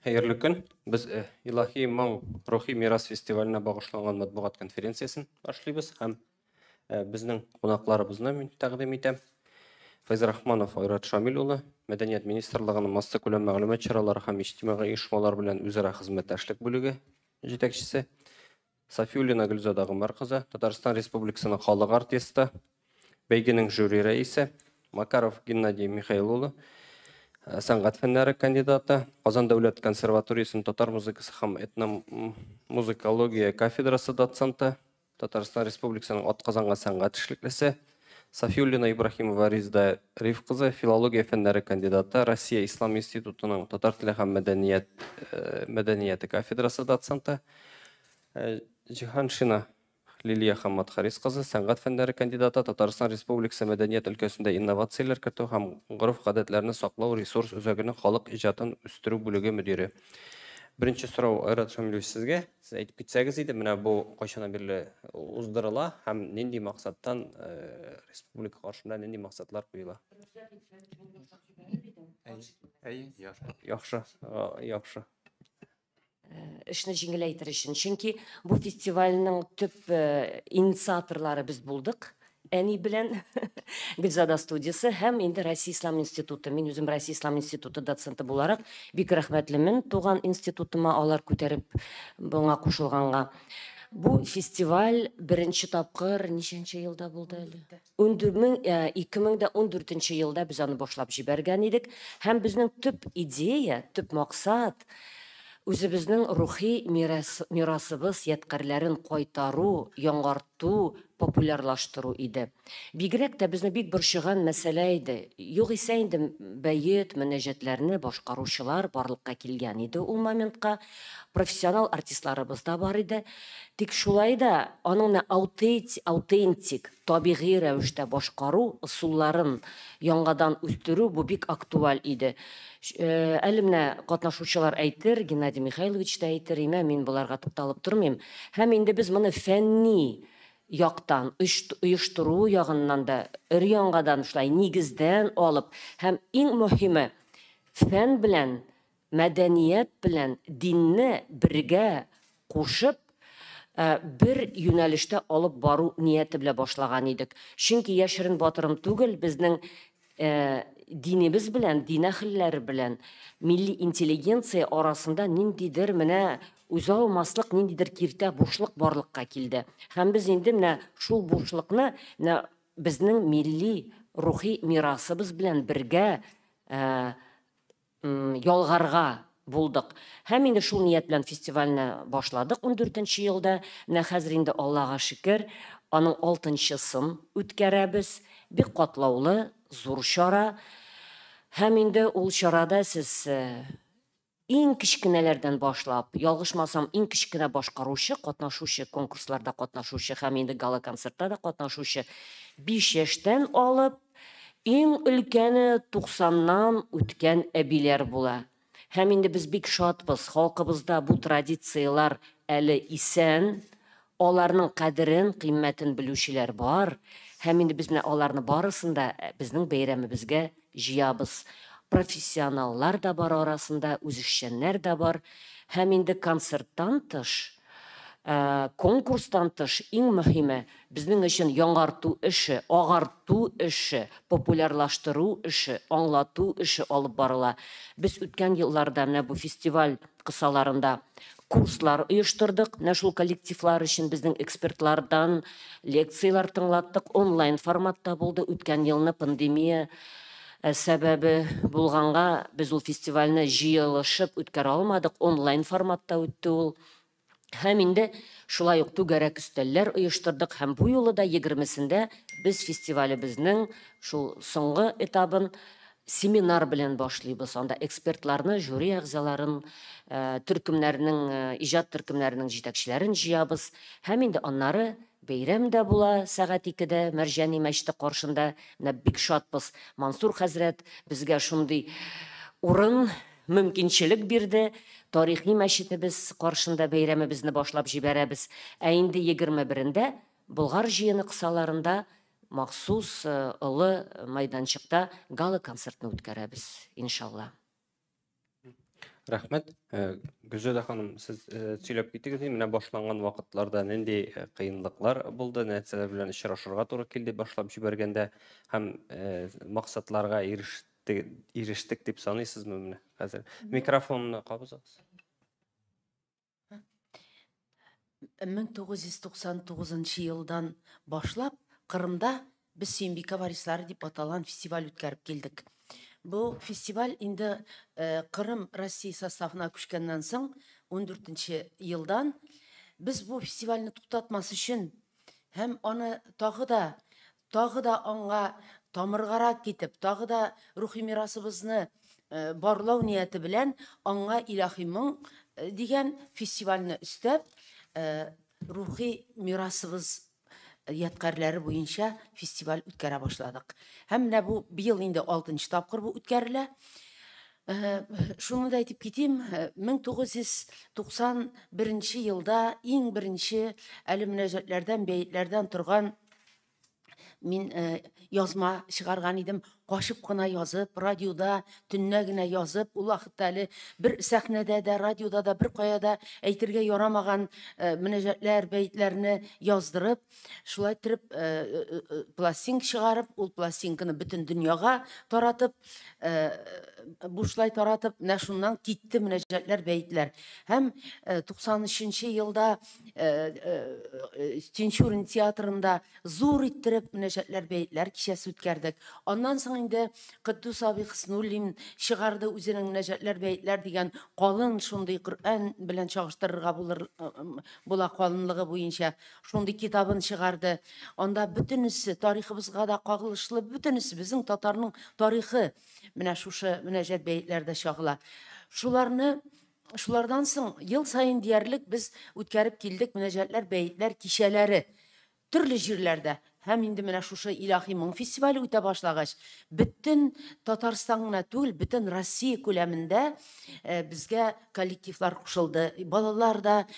Хәерле көн. Без Илаһи моң рухи мирас фестиваленә багышланган матбугат конференциясен башлыйбыз һәм безнең кунакларыбызны мин тәкъдим итәм. Фәйзрахманов Айрат Шамил улы, Мәдәният министрлыгының массакүләм мәгълүмат чаралары һәм иҗтимагый оешмалар белән үзара хезмәттәшлек бүлеге җитәкчесе. Сафиуллина Гөлзада Гомәр кызы, Татарстан Республикасының халык артисты, бәйгенең жюри рәисе, Макаров Геннадий Михаил улы, сәнгать фәннәре кандидаты, Казан дәүләт консерваториясенең татар музыкасы һәм этномузыкология кафедрасы доценты, Татарстан Республикасының атказанган сәнгать эшлеклесе, Сафиуллина Ибраһимова Резда Риф кызы, филология фәннәре кандидаты, Россия Ислам институтының татар теле һәм мәдәният мәдәнияте кафедрасы доценты, Җиһаншина Лилия Хаммат Харис кызы, сәнгать фәннәре кандидаты, Татарстан Республикасы мәдәният өлкәсендә инновацияләр кертү һәм гореф-гадәтләрне саклау ресурс үзәгенең халык иҗатын үстерү бүлеге мөдире. Беренче сорау, Айрат Шамилевич, сезгә. Сез әйтеп китсәгез иде, менә бу кайчаннан бирле уздырыла һәм нинди максаттан, республика каршында нинди максатлар куела? Яхшы, яхшы. Эшне җиңеләйтер өчен. Чөнки бу фестивальнең төп инициаторлары без булдык. Әни белән Гөлзада студиясе һәм инде Россия Ислам институты. Мин үзем Россия Ислам институты доценты буларак бик рәхмәтлемен туган институтыма, алар күтәреп моңа кушылганга. Бу фестиваль беренче тапкыр ничәнче елда булды әле? 2014 елда без аны башлап җибәргән идек. Һәм безнең төп идея, төп максат үзебезнең рухи мирасыбыз ядкарьләрен кайтару, яңарту, популярлаштыру иде. Бигрәк тә безне бик борчыган мәсьәлә иде. Югыйсә инде бәет, мөнәҗәтләрне башкаручылар барлыкка килгән иде ул моментка. Профессионал артистларыбыз да бар иде. Тик шулай да аның менә аутентик, табигый рәвештә башкару ысулларын яңадан үстерү бу бик актуаль иде. Әле менә катнашучылар әйтер, Геннадий Михайлович та әйтер, имә, мин боларга тукталып тормыйм. Һәм инде без моны фәнни яктан, оештыру ягыннан да өр-яңадан шулай нигездән алып һәм иң мөһиме фән белән, мәдәният белән динне бергә кушып, бер юнәлештә алып бару нияте белән башлаган идек. Чөнки яшерен батырым түгел, безнең динебез белән, дин әһелләре белән милли интеллигенция арасында ниндидер менә үза алмаслык ниндидер киртә, бушлык барлыкка килде. Һәм без инде менә шул бушлыкны менә безнең милли рухи мирасыбыз белән бергә ялгарга булдык. Һәм инде шул ният белән фестивальне башладык 14 елда. Менә хәзер инде Аллага шөкер, аның 6-нчысын үткәрәбез. Бик катлаулы, зур чара. Һәм инде ул чарада сез иң кечкенәләрдән башлап, ялгышмасам, иң кечкенә башкаручы, катнашучы, конкурсларда катнашучы һәм инде гала-концертта да катнашучы 5 яшьтән алып, иң өлкәне 90-нан үткән әбиләр була. Һәм инде без бик шатбыз, халкыбызда бу традицияләр әле исән, аларның кадерен, кыйммәтен белүчеләр бар. Һәм инде без менә аларны барысын да безнең бәйрәмебезгә җыябыз. Профессионаллар да бар арасында, үзешчәннәр дә бар. Һәм инде концерттан тыш, конкурстан тыш, иң мөһиме безнең өчен яңарту эше, агарту эше, популярлаштыру эше, аңлату эше алып барыла. Без үткән елларда менә бу фестиваль кысаларында курслар оештырдык. Менә шул коллективлар өчен безнең экспертлардан лекцияләр тыңлаттык. Онлайн форматта булды. Үткән елны пандемия сәбәбе булганга без ул фестивальне җыелышып үткәрә алмадык. Онлайн форматта үтте ул. Һәм инде шулай ук түгәрәк өстәлләр оештырдык. Һәм бу юлы да 20-сендә без фестивалебезнең шул соңгы этабын семинар белән башлыйбыз. Анда экспертларны, жюри әгъзаларын, төркемнәрнең, иҗат төркемнәренең җитәкчеләрен җыябыз. Һәм инде аннары бәйрәм дә була сәгать 2-дә Мәрҗани мәчете каршында. Менә бик шатбыз. Мансур хәзрәт безгә шундый урын, мөмкинчелек бирде. Тарихи мәчетебез каршында бәйрәмебезне башлап җибәрәбез. Ә инде 21-ндә Болгар җыены кысаларында махсус олы майданчыкта гала-концертны үткәрәбез, иншалла. Рәхмәт. Гөлзада ханым, сез сөйләп китегез, менә башланган вакытларда нинди кыенлыклар булды, нәрсәләр белән очрашырга туры килде башлап җибәргәндә һәм максатларга ирештек дип саныйсызмы менә хәзер? Микрофонны кабызыгыз. 1999 елдан башлап Кырымда без Сөембикә варислары дип аталган фестиваль үткәреп килдек. Бу фестиваль инде Кырым Россия составына күчкәннән соң 14 елдан без бу фестивальне туктатмас өчен һәм аны тагы да тагы да аңа тамыргарак китеп, тагы да рухи мирасыбызны барлау нияте белән аңа Илаһи моң дигән фестивальне өстәп, рухи мирасыбыз ядкарьләре буенча фестиваль үткәрә башладык. Һәм менә бу быел инде 6 тапкыр бу үткәрелә. Шуны да әйтеп китим, 1991 елда иң беренче әле мөнәҗәтләрдән, бәетләрдән торган мин язма чыгарган идем, качып кына язып, радиода төнлә генә язып, ул вакытта әле бер сәхнәдә дә, радиода да бер кая да әйтергә ярамаган мөнәҗәтләр, бәетләрне яздырып, шулай иттереп пластинка чыгарып, ул пластинканы бөтен дөньяга таратып, бушлай таратып, менә шуннан китте мөнәҗәтләр, бәетләр. Һәм 93 елда Тинчурин театрында зур иттереп мөнәҗәтләр, бәетләр кичәсе үткәрдек. Аннан соң инде Котдус абый Хөснуллин чыгарды үзенең мөнәҗәтләр, бәетләр дигән калын шундый Коръән белән чагыштырырга булыр була калынлыгы буенча шундый китабын чыгарды. Анда бөтенесе тарихыбызга да кагылышлы, бөтенесе безнең татарның тарихы менә шушы мөнәҗәт бәетләрдә чагыла. Шуларны шулардан соң ел саен диярлек без үткәреп килдек мөнәҗәтләр, бәетләр кичәләре төрле җирләрдә. Һәм инде менә шушы Илаһи моң фестивале үтә башлагач, бөтен Татарстан гына түгел, бөтен Россия күләмендә безгә коллективлар кушылды. Балалар да,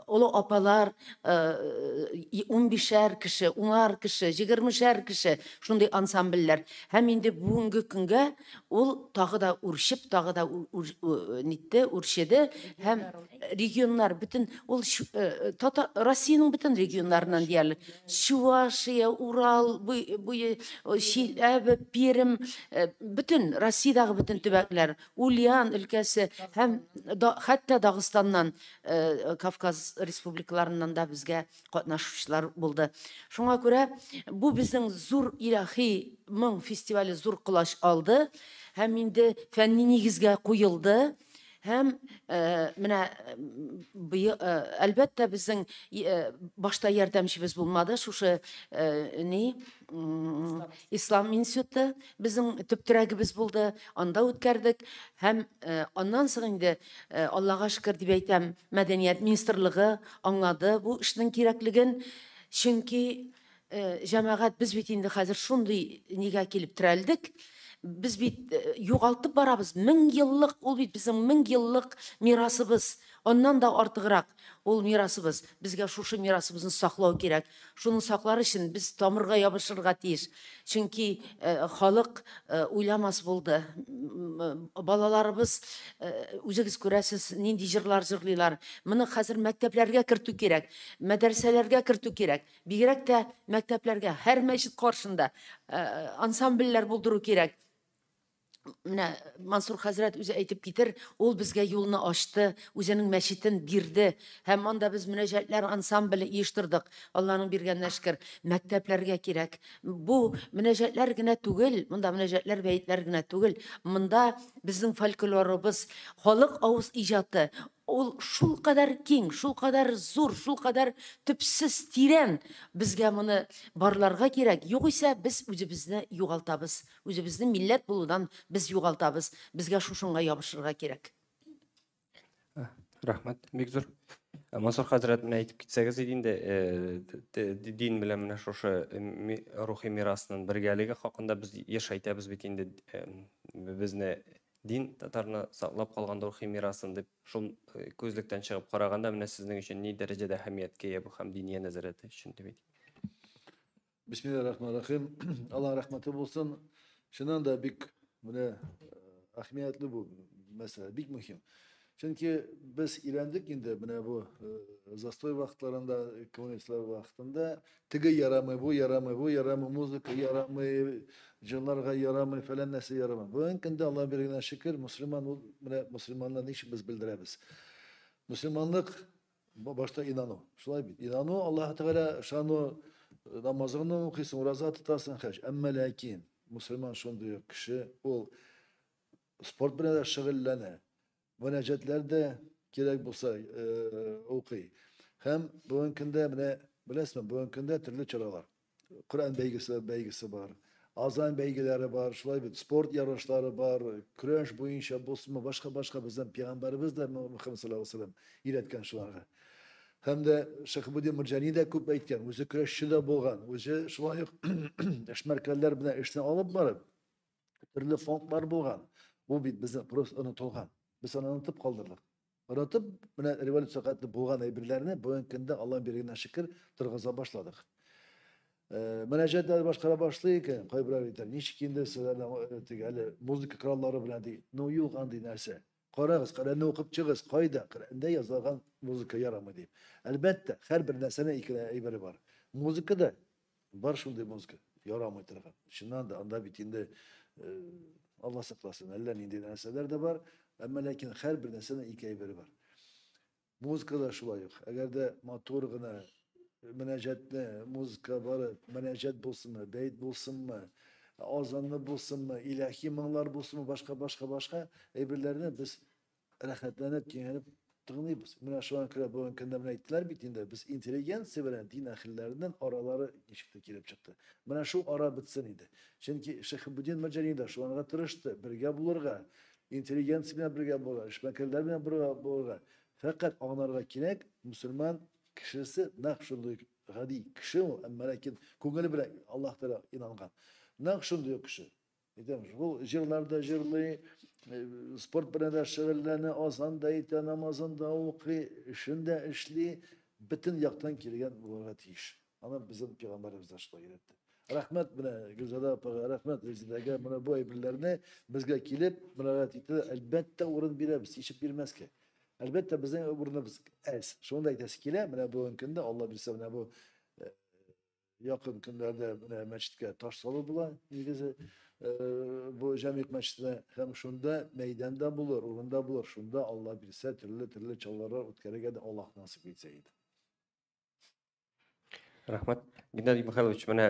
олы апалар, 15-әр кеше, 10-ар кеше, 20-шәр кеше шундый ансамбльләр. Һәм инде бүгенге көнгә ул тагы да үрчеп, тагы да нитте, үрчеде. Һәм регионнар бөтен ул Россиянең бөтен регионнарыннан диярлек. Чувашия, Урал, буе, Чиләбе, Пермь, бөтен Россиядәге бөтен төбәкләр, Ульян өлкәсе һәм хәтта Дагыстаннан, Кавказ республикаларыннан да безгә катнашучылар булды. Шуңа күрә бу безнең зур Илаһи моң фестивале зур колач алды һәм инде фәнни нигезгә куелды. Һәм менә әлбәттә безнең башта ярдәмчебез булмады, шушы ни Ислам институты безнең төп терәгебез булды, анда үткәрдек. Һәм аннан соң инде Аллага шөкер дип әйтәм, мәдәният министрлыгы аңлады бу эшнең кирәклеген, чөнки җәмәгать без бит инде хәзер шундый нигә килеп терәлдек. Без бит югалтып барабыз. 1000 еллык, ул бит безнең 1000 еллык мирасыбыз. Аннан да артыграк ул мирасыбыз. Безгә шушы мирасыбызны саклау кирәк. Шуны саклар өчен без тамырга ябышырга тиеш. Чөнки халык уйламас булды. Балаларыбыз, үзегез күрәсез, нинди җырлар җырлыйлар. Моны хәзер мәктәпләргә кертү кирәк, мәдрәсәләргә кертү кирәк. Бигрәк тә мәктәпләргә, һәр мәчет каршында ансамбльләр булдыру кирәк. Менә Мансур хәзрәт үзе әйтеп китер, ул безгә юлны ачты, үзенең мәчетен бирде. Һәм анда без мөнәҗәтләр ансамбле оештырдык. Алланың биргәненә шөкер, мәктәпләргә кирәк. Бу мөнәҗәтләр генә түгел, монда мөнәҗәтләр, бәетләр генә түгел. Монда безнең фольклорыбыз, халык авыз иҗаты, ул шул кадәр киң, шул кадәр зур, шул кадәр төпсез тирән. Безгә моны барларга кирәк. Югыйсә без үзебезне югалтабыз. Үзебезне милләт булудан без югалтабыз. Безгә шушыңа ябышырга кирәк. Рәхмәт, бик зур. Мансур хәзрәт, менә әйтеп китсәгез иде инде, дин белән менә шушы рухи мирасның бергәлеге хакында без еш әйтәбез бит инде, безне дин татарны саклап калган рухи мирасын дип, шул күзлектән чыгып караганда менә сезнең өчен ни дәрәҗәдә әһәмияткә ия бу һәм диния нәзарәте өчен дип әйтик. Бисмиллахир-рахманир-рахим. Аллаһ рәхмәте булсын. Чыннан да бик менә әһәмиятле бу. мәсьәлә, бик мөһим. Чөнки без өйрәндек инде менә бу застой вакытларында, коммунистлар вакытында теге ярамый, бу ярамый, бу ярамый, музыка ярамый, җырларга ярамый, фәлән нәрсә ярамый. Бүгенге көндә Алла биргәнә шөкер, мөселман ул менә мөселманнар ничек без белдерәбез. Мөселманлык башта инану. Шулай бит. Инану Аллаһ Тәгалә ышану, намазыңны укыйсың, ураза тотасың, хаҗ. Әмма ләкин мөселман шундый ук кеше, ул спорт белән дә шөгыльләнә. Мөнәҗәтләр дә кирәк булса укый. Һәм бүгенге көндә менә беләсезме, бүгенге көндә төрле чаралар. Коръән бәйгесе бар, азан бәйгеләре бар, шулай бит, спорт ярышлары бар, көрәш буенча булсынмы, башка-башка безнең пәйгамбәребез дә Мөхәммәд саллаллаһу алейһи ва сәлләм өйрәткән шуларга. Һәм дә Шәһабуддин Мөрҗани дә күп әйткән, үзе көрәшче дә булган, үзе шулай ук эшмәркәрләр белән эшне алып барып, төрле фондлар булган. Бу бит безнең просто онытылган. Без аны онытып калдырдык. Онытып, менә революция хәтле булган әйберләрне бүгенге көндә Аллаһ биргәненә шөкер торгыза башладык. Мөнәҗәтләр башкара башлый икән, кайберәү әйтә, ничек инде сезләрнең теге әле музыка кораллары белән ди. Ну юк андый нәрсә. Карагыз, Коръәнне укып чыгыз, кайда Коръәндә язылган музыка ярамый дип. Әлбәттә, һәрбер нәрсәнең ике әйбере бар. Музыкада бар шундый музыка ярамый торган. Чыннан да анда бит инде Алла сакласын, әллә нинди нәрсәләр дә бар, әмма ләкин һәрбер нәрсәнең ике әйбере бар. Музыкада шулай ук. Әгәр дә матур гына мөнәҗәтне, музыка бары мөнәҗәт булсынмы, бәйт булсынмы, азанны булсынмы, илаһи моңлар булсынмы, башка башка башка әйберләрне без рәхәтләнеп, киңәнеп тыңлыйбыз. Менә шуңа күрә бүгенге көндә менә әйттеләр бит инде, без интеллигенция белән дин әһелләренең аралары ничек тә килеп чыкты. Менә шул ара бетсен иде. Чөнки Шәһабуддин Мөрҗани дә шуларга тырышты, бергә булырга, интеллигенция белән бергә булырга, эшмәкәрләр белән бергә булырга. Фәкать аңларга кирәк, мөселман кешесе нәкъ шундый гади кеше ул, әмма ләкин күңеле белән Аллаһ Тәгалә инанган. Нәкъ шундый ук кеше. Әйтәм, ул җырлар да җырлый, спорт белән дә шөгыльләнә, азан да әйтә, намазын да укый, эшен дә эшли, бөтен яктан килгән булырга тиеш. Аны безнең пәйгамбәребез дә шулай өйрәтте. Рәхмәт менә Гөлзада апага, рәхмәт Резидәгә, менә бу әйберләрне безгә килеп мөрәҗәгать итте. Әлбәттә, урын бирәбез, ишеп бирмәскә. Әлбәттә, безнең урыныбыз әз. Шуны да әйтәсе килә, менә бүгенге көндә Алла бирсә, менә бу якын көннәрдә менә мәчеткә таш салу була, нигезе бу Җәмигъ мәчетенә, һәм шунда мәйдан да булыр, урын да булыр. Шунда Алла бирсә, төрле-төрле чаралар үткәрергә дә Аллаһ насыйп итсә иде. Рәхмәт. Геннадий Михайлович, менә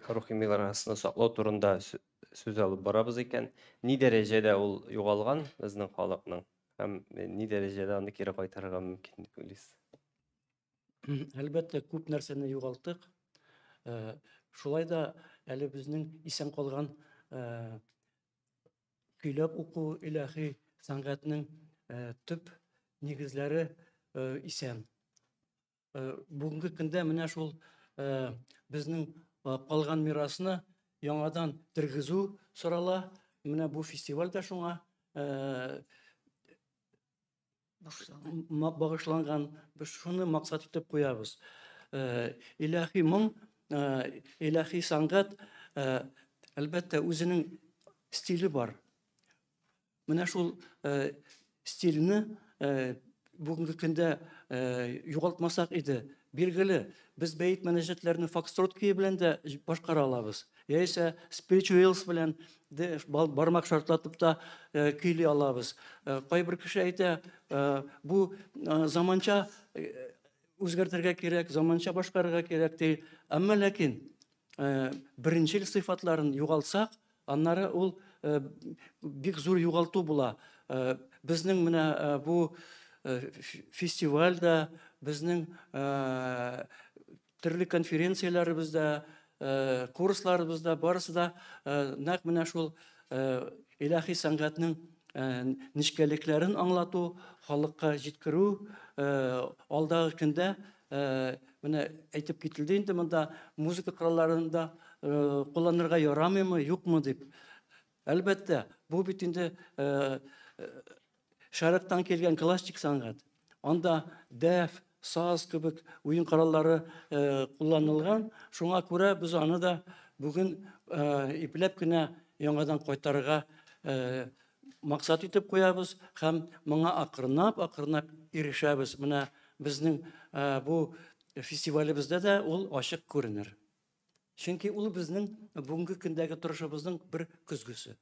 рухи мирасны саклау турында сүз алып барабыз икән. Ни дәрәҗәдә ул югалган безнең халыкның һәм ни дәрәҗәдә аны кире кайтарырга мөмкин дип уйлыйсыз? Әлбәттә, күп нәрсәне югалттык. Шулай да әле безнең исән калган көйләп уку илаһи сәнгатьнең төп нигезләре исән. Бүгенге көндә менә шул безнең калган мирасны яңадан тергезү сорала. Менә бу фестиваль дә шуңа багышланган. Без шуны максат итеп куябыз. Илаһи моң, илаһи сәнгать, әлбәттә, үзенең стиле бар. Менә шул стильне бүгенге көндә югалтмасак иде. Билгеле, без бәет мөнәҗәтләрне фокстрот көе белән дә башкара алабыз. Яисә spirituals белән дә бармак шартлатып та көйли алабыз. Кайбер кеше әйтә, бу заманча үзгәртергә кирәк, заманча башкарырга кирәк ди. Әмма ләкин беренчел сыйфатларын югалтсак, аннары ул бик зур югалту була. Безнең менә бу фестивальдә, безнең төрле конференцияләребездә, курсларыбызда барысы да нәкъ менә шул илаһи сәнгатьнең нечкәлекләрен аңлату, халыкка җиткерү, алдагы көндә менә әйтеп кителде инде монда музыка коралларын да кулланырга ярамыймы, юкмы дип. Әлбәттә, бу бит инде шәрыктан килгән классик сәнгать. Анда дәф, саз кебек уен кораллары кулланылган. Шуңа күрә без аны да бүген ипләп кенә яңадан кайтарырга максат итеп куябыз һәм моңа акрынлап-акрынлап ирешәбез. Менә безнең бу фестивалебездә дә ул ачык күренер. Чөнки ул безнең бүгенге көндәге торышыбызның бер көзгесе.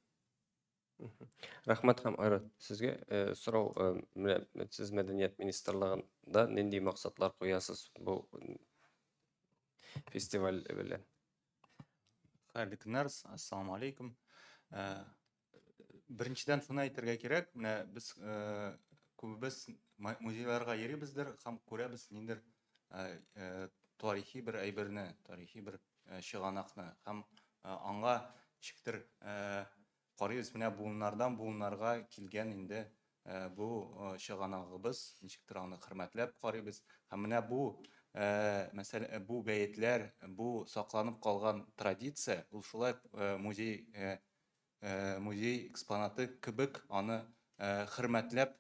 Рәхмәт һәм Айрат, сезгә сорау, менә сез мәдәният министрлыгында нинди максатлар куясыз бу фестиваль белән? Хәерле көннәр, ассаламу алейкум. Беренчедән шуны әйтергә кирәк, менә без күбебез музейларга йөрибездер һәм күрәбез ниндидер тарихи бер әйберне, тарихи бер чыганакны һәм аңа ничектер карыйбыз, менә буыннардан буыннарга килгән инде бу чыганагыбыз, ничектер аны хөрмәтләп карыйбыз. Һәм менә бу мәсәлә, бу бәетләр, бу сакланып калган традиция, ул шулай музей музей экспонаты кебек аны хөрмәтләп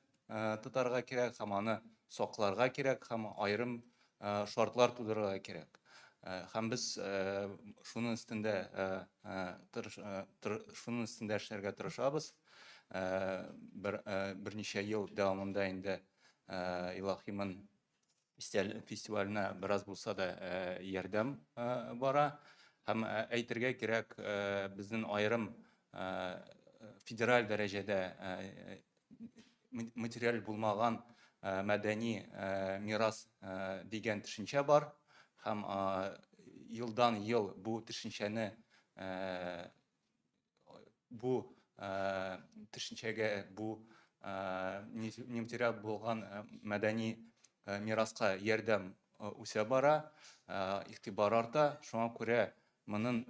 тотарга кирәк һәм аны сакларга кирәк һәм аерым шартлар тудырырга кирәк. Һәм без шуның өстендә шуның өстендә эшләргә тырышабыз. Берничә ел дәвамында инде Илаһимын фестиваленә бераз булса да ярдәм бара. Һәм әйтергә кирәк, безнең аерым федераль дәрәҗәдә материаль булмаган мәдәни мирас дигән төшенчә бар. Һәм елдан ел бу төшенчәне бу төшенчәгә бу нематериаль булган мәдәни мираска ярдәм үсә бара, игътибар арта. Шуңа күрә моның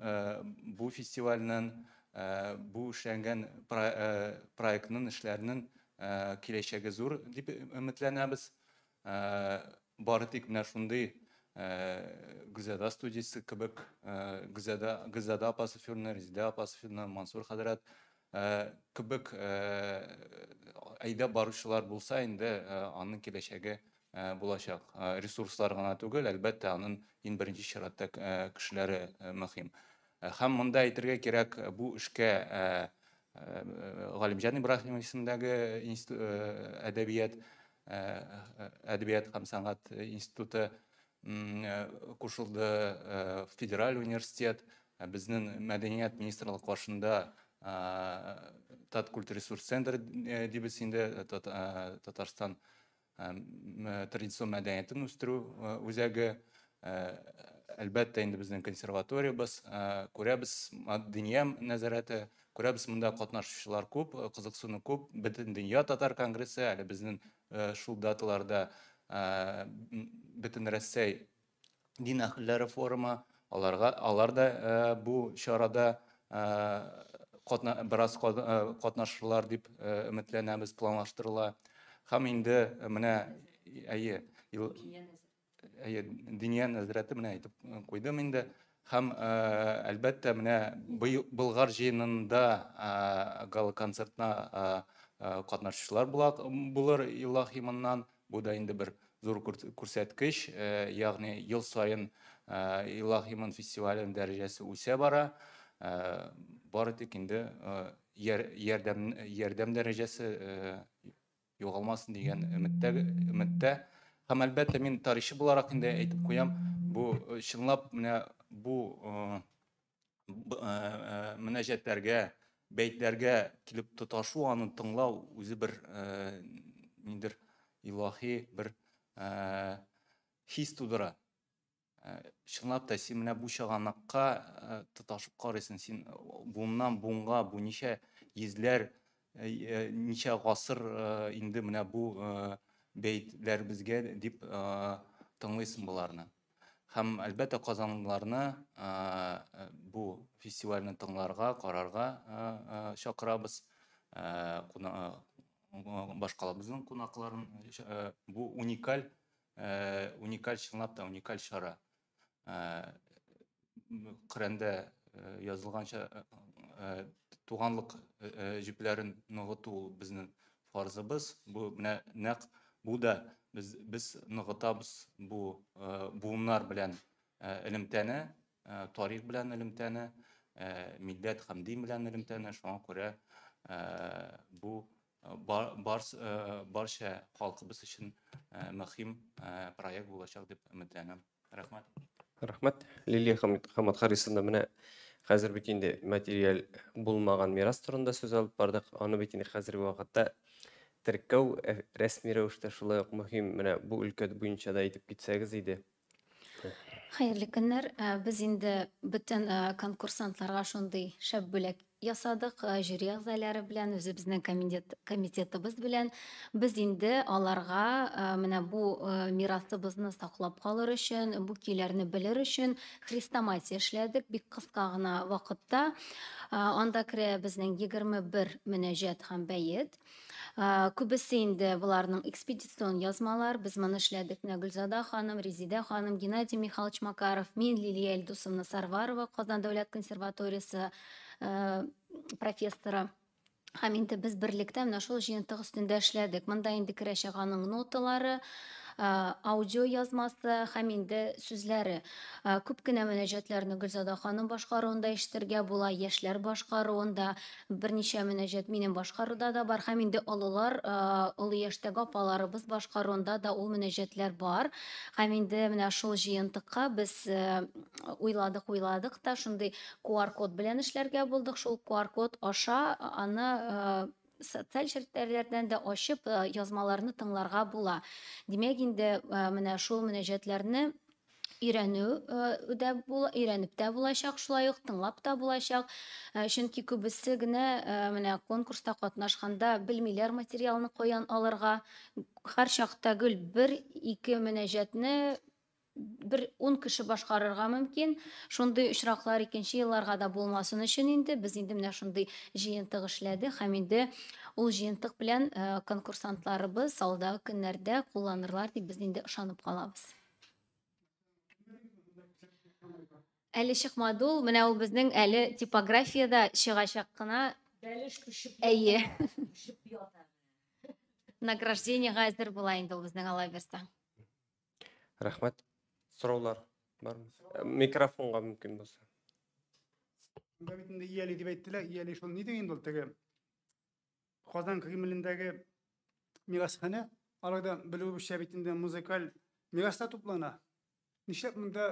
бу фестивальнең бу эшләнгән проектның эшләренең киләчәге зур дип өметләнәбез. Бары тик менә шундый Гөлзада студиясе кебек, Гөлзада апа Сафиуллина, Резидә апа Сафиуллина, Мансур хәзрәт кебек әйдәп баручылар булса, инде аның киләчәге булачак. Ресурслар гына түгел, әлбәттә, аның иң беренче чиратта кешеләре мөһим. Һәм монда әйтергә кирәк, бу эшкә Галимҗан Ибраһимов исемендәге әдәбият һәм сәнгать институты кушылды, федераль университет, безнең мәдәният министрлыгы каршында Таткультресурс центр дибез инде, Татарстан традицион мәдәниятен үстерү үзәге, әлбәттә инде безнең консерваториябез, күрәбез дөнья нәзарәте, күрәбез монда катнашучылар күп, кызыксыну күп, бөтен дөнья татар конгрессы, әле безнең шул даталарда бөтен Рәсәй дин әһелләре форумы, аларга алар да бу чарада бераз катнашырлар дип өметләнәбез, планлаштырыла. Һәм инде менә әйе, әйе, Диния нәзарәте менә әйтеп куйдым инде. Һәм әлбәттә менә Болгар җыенында гала-концертына катнашучылар булыр Илаһимыннан. Бу да инде бер зур күрсәткеч, ягъни ел саен Илаһимын фестиваленең дәрәҗәсе үсә бара. Бары тик инде ярдәм дәрәҗәсе югалмасын дигән өметтә. Һәм әлбәттә мин тарихчы буларак инде әйтеп куям, бу чынлап менә бу мөнәҗәтләргә, бәйтләргә килеп тоташу, аны тыңлау үзе бер ниндер илаһи бер хис тудыра. Чынлап та син менә бу чыганакка тоташып карыйсың, син буыннан буынга бу ничә йөзләр, ничә гасыр инде менә бу бәйтләребезгә дип тыңлыйсың боларны. Һәм әлбәттә казанлыларны бу фестивальне тыңларга, карарга чакырабыз. Башкалабызның кунакларын бу уникаль, уникаль, чынлап та уникаль чара. Коръәндә язылганча туганлык җепләрен ныгыту ул безнең фарзыбыз. Бу менә нәкъ бу да без ныгытабыз бу буыннар белән элемтәне, тарих белән элемтәне, милләт һәм дин белән элемтәне. Шуңа күрә Бу барча халкыбыз өчен мөһим проект булачак дип өметләнәм. Рәхмәт. Рәхмәт. Лилия Хаматхарисовна, менә хәзер бит инде материаль булмаган мирас турында сүз алып бардык. Аны бит инде хәзерге вакытта теркәү рәсми рәвештә шулай ук мөһим. Менә бу өлкә буенча да әйтеп китсәгез иде. Хәерле көннәр. Без инде бөтен конкурсантларга шундый шәп бүләк ясадык, жюри әгъзалары белән, үзебезнең комитетыбыз белән. Без инде аларга менә бу мирасыбызны саклап калыр өчен, бу көйләрне белер өчен хрестоматия эшләдек бик кыска гына вакытта. Анда керә безнең 21 мөнәҗәт һәм бәет. Күбесе инде боларның экспедицион язмалар. Без моны эшләдек менә Гөлзада ханым, Резидә ханым, Геннадий Михайлович Макаров, мин Лилия Илдусовна Сарварова, Казан дәүләт консерваториясе профессоры. Һәм инде без берлектә менә шул җыентык өстендә эшләдек. Монда инде керәчәк аның ноталары, аудио язмасы һәм инде сүзләре. Күп кенә мөнәҗәтләрне Гөлзада ханым башкаруында ишетергә була, яшьләр башкаруында, берничә мөнәҗәт минем башкаруда да бар, һәм инде олылар, олы яшьтәге апаларыбыз башкаруында да ул мөнәҗәтләр бар. Һәм инде менә шул җыентыкка без уйладык, уйладык та шундый QR-код белән эшләргә булдык. Шул QR-код аша аны социаль челтәрләрдән дә ачып язмаларны тыңларга була. Димәк, инде менә шул мөнәҗәтләрне өйрәнү дә була, өйрәнеп тә булачак, шулай ук тыңлап та булачак. Чөнки күбесе генә менә конкурста катнашканда белмиләр материалны каян алырга. Һәр чакта гел бер-ике мөнәҗәтне бер 10 кеше башкарырга мөмкин. Шундый очраклар икенче елларга да булмасын өчен инде без инде менә шундый җыентык эшләдек һәм инде ул җыентык белән конкурсантларыбыз алдагы көннәрдә кулланырлар дип без инде ышанып калабыз. Әле чыкмады ул, менә ул безнең әле типографиядә чыгачак кына. Бәлеш пешеп Әйе. Пешеп ята. Награждениега әзер була инде ул безнең, алла бирсә. Рәхмәт. Сораулар бармы? Микрофонга мөмкин булса. Монда бит инде Ияли дип әйттеләр. Ияли шул ни инде ул теге Казан Кремлендәге мирасханә. Аларда белүебезчә бит инде музыкаль мирас та туплана. Нишләп монда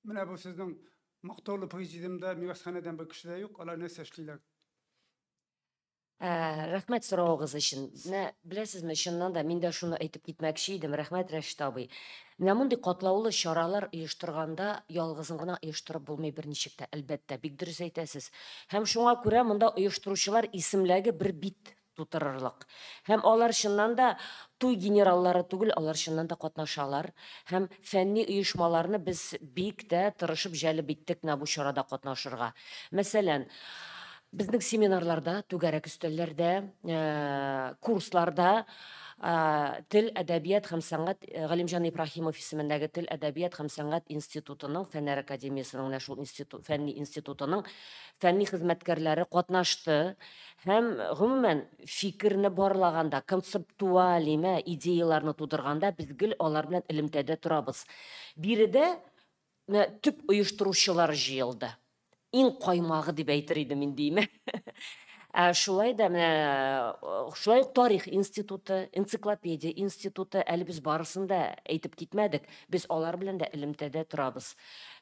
менә бу сезнең мактаулы президиумда мирасханәдән бер кеше дә юк, алар нәрсә эшлиләр? Рәхмәт соравыгыз өчен. Менә беләсезме, чыннан да мин дә шуны әйтеп китмәкче идем. Рәхмәт, Рәшит абый. Менә мондый катлаулы чаралар оештырганда ялгызың гына оештырып булмый берничек тә, әлбәттә, бик дөрес әйтәсез. Һәм шуңа күрә монда оештыручылар исемлеге бер бит тутырырлык. Һәм алар чыннан да туй генераллары түгел, алар чыннан да катнашалар. Һәм фәнни оешмаларны без бик тә тырышып җәлеп иттек менә бу чарада катнашырга. Мәсәлән, безнең семинарларда, түгәрәк өстәлләрдә, курсларда тел, әдәбият һәм сәнгать, Галимҗан Ибраһимов исемендәге тел, әдәбият һәм сәнгать институтының, Фәннәр академиясенең менә шул институт, фәнни институтының фәнни хезмәткәрләре катнашты. Һәм гомумән фикерне барлаганда, концептуаль име, идеяларны тудырганда без гел алар белән элемтәдә торабыз. Биредә менә төп оештыручылар җыелды. Иң каймагы дип әйтер идем инде, име. Шулай да менә, шулай ук тарих институты, энциклопедия институты, әле без барысын да әйтеп китмәдек. Без алар белән дә элемтәдә торабыз.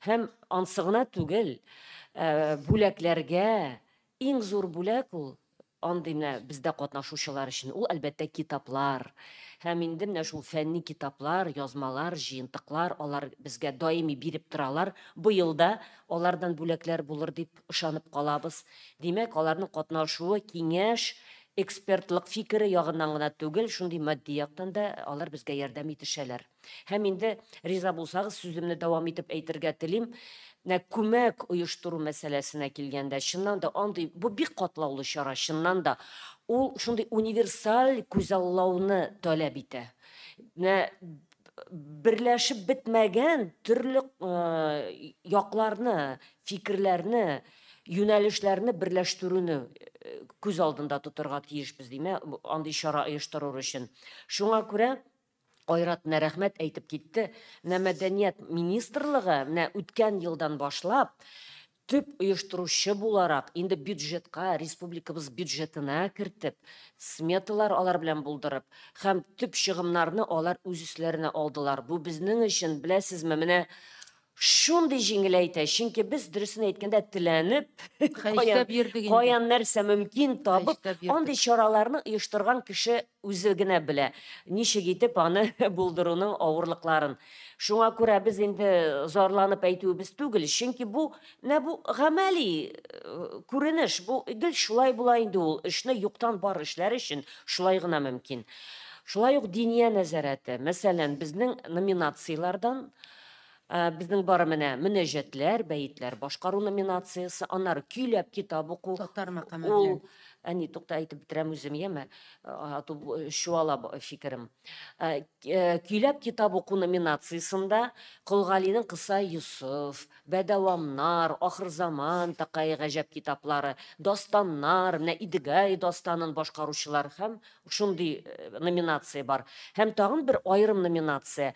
Һәм ансы гына түгел, бүләкләргә иң зур бүләк ул андый менә бездә катнашучылар өчен ул әлбәттә китаплар. Һәм инде менә шул фәнни китаплар, язмалар, җыентыклар алар безгә даими биреп торалар. Быел да алардан бүләкләр булыр дип ышанып калабыз. Димәк, аларның катнашуы киңәш, экспертлык фикере ягыннан гына түгел, шундый матди яктан да алар безгә ярдәм итешәләр. Һәм инде риза булсагыз, сүземне дәвам итеп әйтергә телим. Менә күмәк оештыру мәсьәләсенә килгәндә, чыннан да андый, бу бик катлаулы чара, чыннан да ул шундый универсаль күзаллауны таләп итә. Менә берләшеп бетмәгән төрле якларны, фикерләрне, юнәлешләрне берләштерүне күз алдында тотарга тиешбез, димә, андый чара оештыру өчен. Шуңа күрә Айрат менә рәхмәт әйтеп китте. Менә Мәдәният министрлыгы менә үткән елдан башлап Төп оештыручы буларак, инде бюджетка, республикабыз бюджетына кертеп, сметалар алар белән булдырып, һәм төп чыгымнарны алар үз өсләренә алдылар. Бу безнең өчен, беләсезме, менә шундый җиңеләйтә, чөнки без, дөресен әйткәндә, теләнеп, каян, Хәешләп йөрдек инде. Каян нәрсә мөмкин табып, Хәешләп йөрдек. Андый чараларны оештырган кеше үзе генә белә, ничек итеп аны булдыруның авырлыкларын. Шуңа күрә без инде зарланып әйтүебез түгел, чөнки бу менә бу гамәли күренеш, бу гел шулай була инде ул, эшне юктан бар эшләр өчен шулай гына мөмкин. Шулай ук Диния нәзарәте, мәсәлән, безнең номинацияләрдән безнең бары менә мөнәҗәтләр, бәетләр башкару номинациясе, аннары көйләп китап уку. Татар мәкаме Ул, белән. Әни, тукта, әйтеп бетерәм үзем, яме, а то чуала фикерем. Көйләп китап уку номинациясендә Кол Галинең Кыса Йосыф, Бәдәвамнар, Ахырзаман, Такай гаҗәп китаплары, дастаннар, менә Идегәй дастанын башкаручылар һәм шундый номинация бар. Һәм тагын бер аерым номинация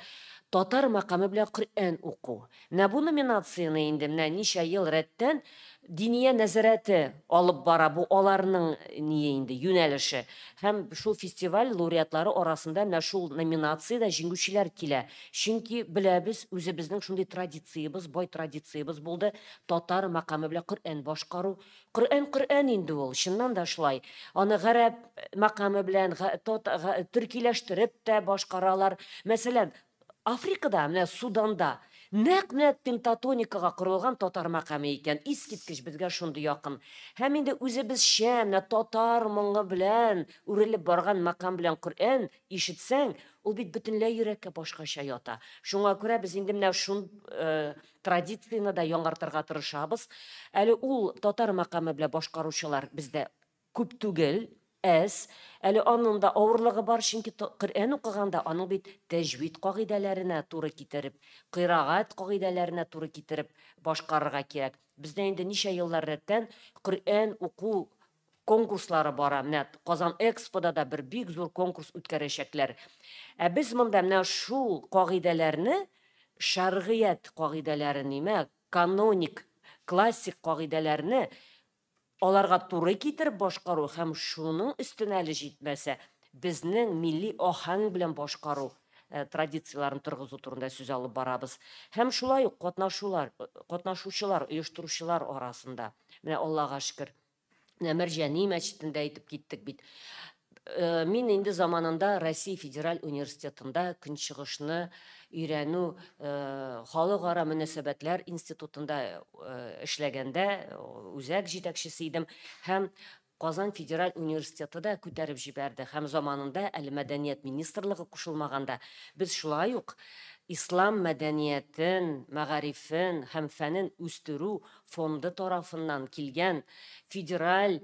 татар мәкаме белән Коръән уку. Менә бу номинацияне инде менә ничә ел рәттән Диния нәзарәте алып бара. Бу аларның ние инде юнәлеше. Һәм шул фестиваль лауреатлары арасында менә шул номинациядә җиңүчеләр килә. Чөнки беләбез, үзебезнең шундый традициябез, бай традициябез булды. Татар мәкаме белән Коръән башкару. Коръән Коръән инде ул, чыннан да шулай. Аны гарәп мәкаме белән төркиләштереп тә башкаралар. Мәсәлән, Африкада, менә Суданда нәкъ менә пентатоникага корылган татар мәкаме икән. Искиткеч безгә шундый якын. Һәм инде үзебезчә менә татар моңы белән үрелеп барган мәкам белән Коръән ишетсәң, ул бит бөтенләй йөрәккә башкача ята. Шуңа күрә без инде менә шун традицияне дә яңартырга тырышабыз. Әле ул татар мәкаме белән башкаручылар бездә күп түгел, әз. Әле аның да авырлыгы бар, чөнки Коръән укыганда аның бит тәҗвид кагыйдәләренә туры китереп, кыйраат кагыйдәләренә туры китереп башкарырга кирәк. Бездә инде ничә еллар рәттән Коръән уку конкурслары бара. Менә Казан Экспода да бер бик зур конкурс үткәрәчәкләр. Ә без монда менә шул кагыйдәләрне, шәргыят кагыйдәләрен, нимә, каноник, классик кагыйдәләрне аларга туры китереп башкару һәм шуның өстенә әле җитмәсә, безнең милли аһәң белән башкару традицияләрен торгызу турында сүз алып барабыз. Һәм шулай ук катнашучылар, оештыручылар арасында, менә Аллага шөкер, менә Мәрҗани мәчетендә әйтеп киттек бит. Мин инде заманында Россия Федераль университетында Көнчыгышны өйрәнү халыкара мөнәсәбәтләр институтында эшләгәндә үзәк җитәкчесе идем һәм Казан Федераль университеты да күтәреп җибәрде һәм заманында әле мәдәният министрлыгы кушылмаганда без шулай ук ислам мәдәниятен, мәгарифен һәм фәнен үстерү фонды тарафыннан килгән федераль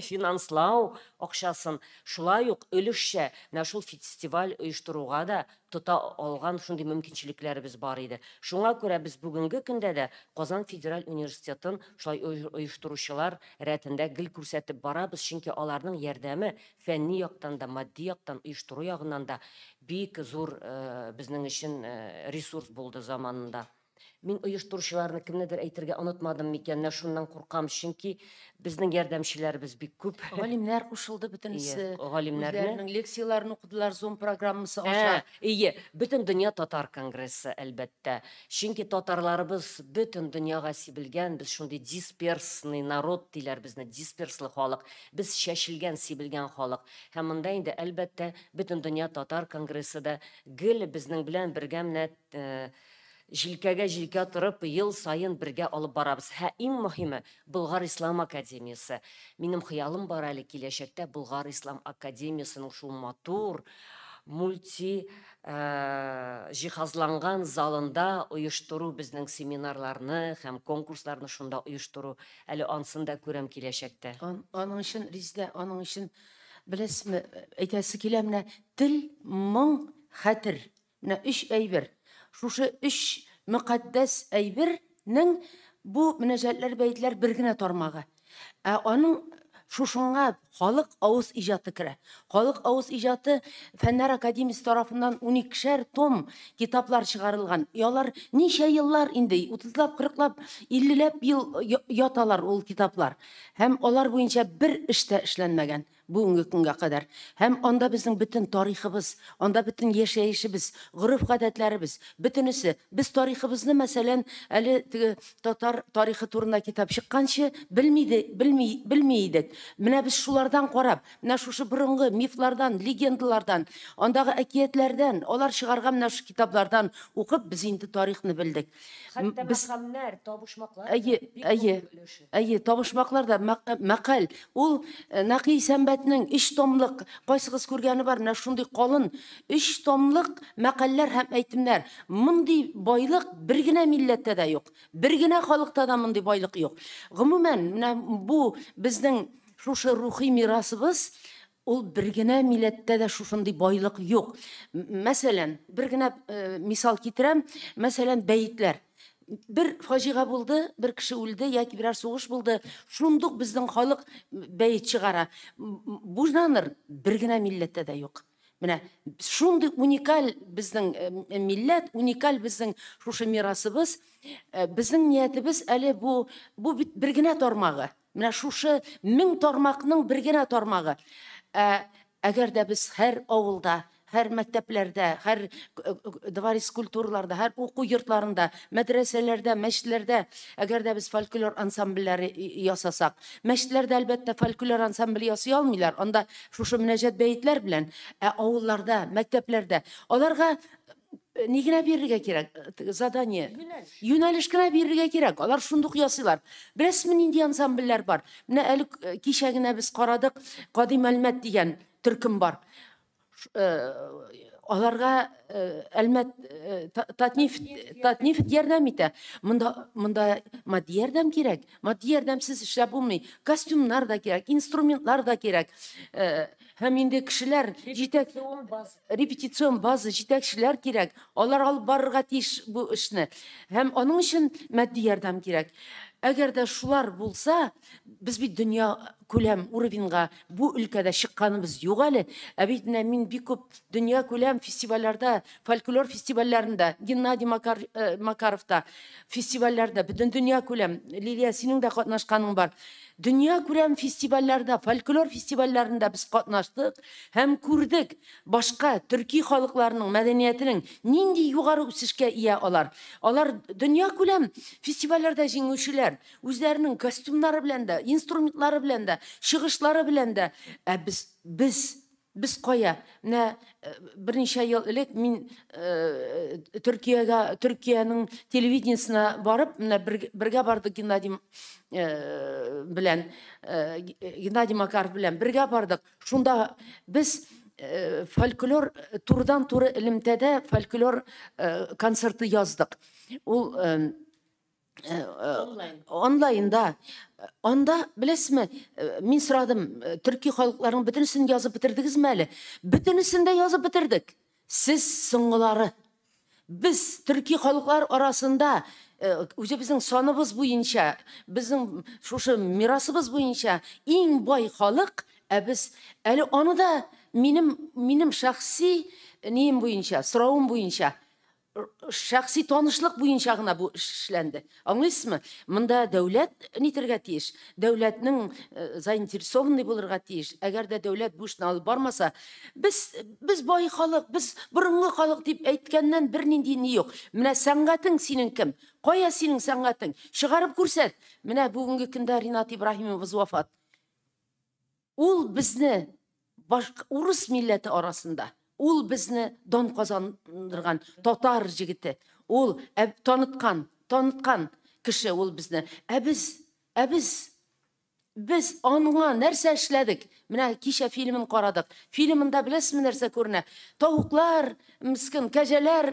финанслау акчасын шулай ук өлешчә менә шул фестиваль оештыруга да тота алган шундый мөмкинчелекләребез бар иде. Шуңа күрә без бүгенге көндә дә Казан Федераль университетын шулай оештыручылар рәтендә гел күрсәтеп барабыз, чөнки аларның ярдәме фәнни яктан да, матди яктан, оештыру ягыннан да бик зур безнең өчен ресурс булды заманында. Мин оештыручыларны кемнедер әйтергә онытмадым микән, менә шуннан куркам, чөнки безнең ярдәмчеләребез бик күп. Галимнәр кушылды бөтенесе. Ие, галимнәрне. Үзләренең лекцияләрен укыдылар Zoom программасы аша. Ие, Бөтен дөнья татар конгрессы, әлбәттә. Чөнки татарларыбыз бөтен дөньяга сибелгән, без шундый дисперсный народ диләр безне, дисперслы халык. Без чәчелгән, сибелгән халык. Һәм монда инде, әлбәттә, Бөтен дөнья татар конгрессы да гел безнең белән бергә менә җилкәгә җилкә торып, ел саен бергә алып барабыз. Һә, иң мөһиме, Болгар Ислам академиясе. Минем хыялым бар әле киләчәктә Болгар Ислам академиясының шул матур, мульти җиһазланган залында оештыру безнең семинарларны һәм конкурсларны шунда оештыру. Әле ансын да күрәм киләчәктә. Аның өчен, Резидә, аның өчен, беләсезме, әйтәсе килә, менә тел, моң, хәтер. Менә өч әйбер. Шушы өч мөкатдәс әйбернең бу мөнәҗәтләр, бәетләр бер генә тармагы. Ә аның Шушыңа халык авыз иҗаты керә. Халык авыз иҗаты Фәннәр академиясе тарафыннан 12шәр том китаплар чыгарылган. И алар ничә еллар инде, 30лап, 40лап, 50ләп ел яталар ул китаплар. Һәм алар буенча бер эш тә эшләнмәгән бүгенге көнгә кадәр. Һәм анда безнең бөтен тарихыбыз, анда бөтен яшәешебез, гореф-гадәтләребез, бөтенесе. Без тарихыбызны, мәсәлән, әле теге татар тарихы турында китап чыкканчы белми, белми, белми идек. Менә без шулардан карап, менә шушы борынгы мифлардан, легендалардан, андагы әкиятләрдән, алар чыгарган менә шушы китаплардан укып, без инде тарихны белдек. Хәтта Без мәкамнәр, табышмаклар да Әйе, бик әйе, зур өлеше. Әйе, табышмаклар да мәкаль. Ул Нәкый Исәнбәтнең өч томлык, кайсыгыз күргәне бар, менә шундый калын өч томлык мәкальләр һәм әйтемнәр. Мондый байлык бер генә милләттә дә юк. Бер генә халыкта да мондый байлык юк. Гомумән, менә бу безнең шушы рухи мирасыбыз, ул бер генә милләттә дә шушындый байлык юк. Мәсәлән, бер генә мисал китерәм, мәсәлән, бәетләр. Бер фаҗига булды, бер кеше үлде яки берәр сугыш булды, шундук безнең халык бәет чыгара. Бу жанр бер генә милләттә дә юк. Менә шундый уникаль безнең милләт, уникаль безнең шушы мирасыбыз. Безнең ниятебез әле бу бит бер генә тармагы. Менә шушы 1000 тармакның бер генә тармагы. Әгәр дә без һәр авылда, һәр мәктәпләрдә, һәр дворец культураларда, һәр уку йортларында, мәдрәсәләрдә, мәчетләрдә, әгәр дә без фольклор ансамбльләре ясасак, мәчетләрдә әлбәттә фольклор ансамбль ясый алмыйлар, анда шушы мөнәҗәт бәетләр белән, ә авылларда, мәктәпләрдә аларга ни генә бирергә кирәк? Теге задание. Юнәлеш кенә бирергә кирәк. Алар шундук ясыйлар. Беләсезме, нинди ансамбльләр бар? Менә әле кичә генә без карадык, Кадим Әлмәт дигән төркем бар. Аларга Әлмәт Татнефть ярдәм итә. Монда матди ярдәм кирәк. Матди ярдәмсез эшләп булмый. Костюмнар да кирәк, инструментлар да кирәк. Һәм инде кешеләр җитәк репетицион база, җитәкчеләр кирәк. Алар алып барырга тиеш бу эшне. Һәм аның өчен матди ярдәм кирәк. Әгәр дә шулар булса, без бит дөнья күләм уровеньга бу өлкәдә чыкканыбыз юк әле. Ә бит менә мин бик күп дөнья күләм фестивальләрдә, фольклор фестивальләрендә, Геннадий Макаровта фестивальләрдә, бөтен дөнья күләм, Лилия, синең дә катнашканың бар. Дөнья күләм фестивальләрдә, фольклор фестивальләрендә без катнаштык һәм күрдек башка төрки халыкларының мәдәниятенең нинди югары үсешкә ия алар. Алар дөнья күләм фестивальләрдә җиңүчеләр, үзләренең костюмнары белән дә, инструментлары белән дә, чыгышлары белән дә. Ә без кая? Менә берничә ел элек мин Төркиягә, Төркиянең телевидениесенә барып, менә бергә бардык Геннадий белән, Геннадий Макаров белән бергә бардык. Шунда без фольклор турыдан-туры элемтәдә фольклор концерты яздык. Ул онлайнда. Анда, беләсезме, мин сорадым, төрки халыкларның бөтенесен язып бетердегезме әле? Бөтенесен дә язып бетердек. Сез соңгылары. Без төрки халыклар арасында үзебезнең саныбыз буенча, безнең шушы мирасыбыз буенча иң бай халык, ә без әле аны да минем шәхси нием буенча, соравым буенча, шәхси танышлык буенча гына бу эш эшләнде. Аңлыйсызмы? Монда дәүләт нитергә тиеш? Дәүләтнең заинтересованный булырга тиеш. Әгәр дә дәүләт бу эшне алып бармаса, без бай халык, без борынгы халык дип әйткәннән бернинди ни юк. Менә сәнгатең синең кем? Кая синең сәнгатең? Чыгарып күрсәт. Менә бүгенге көндә Ринат Ибраһимовыз вафат. Ул безне урыс милләте арасында, ул безне дан казандырган татар җегете, ул таныткан кеше ул безне. Ә без аңа нәрсә эшләдек? Менә кичә фильмын карадык. Фильмында беләсезме нәрсә күренә? Тавыклар, мескен, кәҗәләр,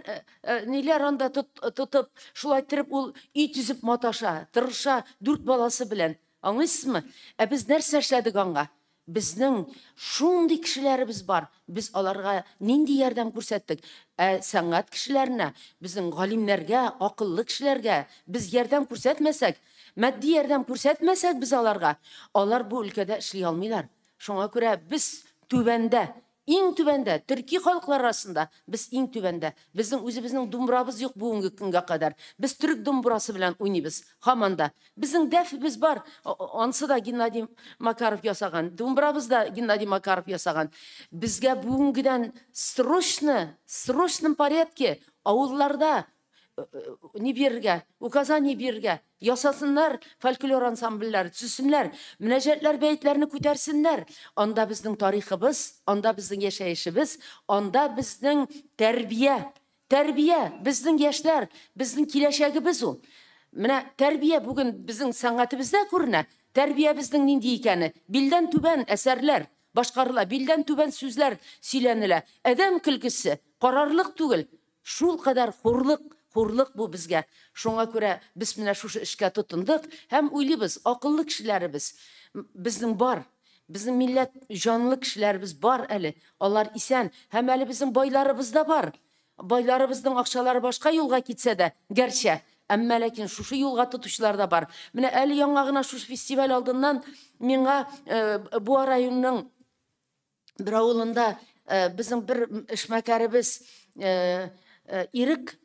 ниләр анда тотып, шулай иттереп ул өй төзеп маташа, тырыша дүрт баласы белән. Аңлыйсызмы? Ә без нәрсә эшләдек аңа? Безнең шундый кешеләребез бар. Без аларга нинди ярдәм күрсәттек? Ә сәнгать кешеләренә, безнең галимнәргә, акыллы кешеләргә без ярдәм күрсәтмәсәк, матди ярдәм күрсәтмәсәк без аларга, алар бу өлкәдә эшли алмыйлар. Шуңа күрә без түбәндә, иң түбәндә, төрки халыклар арасында без иң түбәндә. Безнең үзебезнең думбрабыз юк бүгенге көнгә кадәр. Без төрек думбрасы белән уйныйбыз һаман да. Безнең дәфебез бар, ансы да Геннадий Макаров ясаган, думбрабыз да Геннадий Макаров ясаган. Безгә бүгенгедән срочно, срочном порядке авылларда ни бирергә, указание бирергә, ясасыннар фольклор ансамбльләре, төзесеннәр, мөнәҗәтләр, бәетләрне күтәрсеннәр. Анда безнең тарихыбыз, анда безнең яшәешебез, анда безнең тәрбия. Тәрбия, безнең яшьләр, безнең киләчәгебез ул. Менә тәрбия бүген безнең сәнгатебездә күренә. Тәрбия безнең нинди икәне. Билдән түбән әсәрләр башкарыла, билдән түбән сүзләр сөйләнелә. Адәм көлкесе, карарлык түгел. Шул кадәр хурлык, хурлык бу безгә. Шуңа күрә без менә шушы эшкә тотындык һәм уйлыйбыз, акыллы кешеләребез безнең бар. Безнең милләт җанлы кешеләребез бар әле. Алар исән һәм әле безнең байларыбыз да бар. Байларыбызның акчалары башка юлга китсә дә, гәрчә, әмма ләкин шушы юлга тотучылар да бар. Менә әле яңа гына шушы фестиваль алдыннан миңа Буа районының бер авылында безнең бер эшмәкәребез Ирек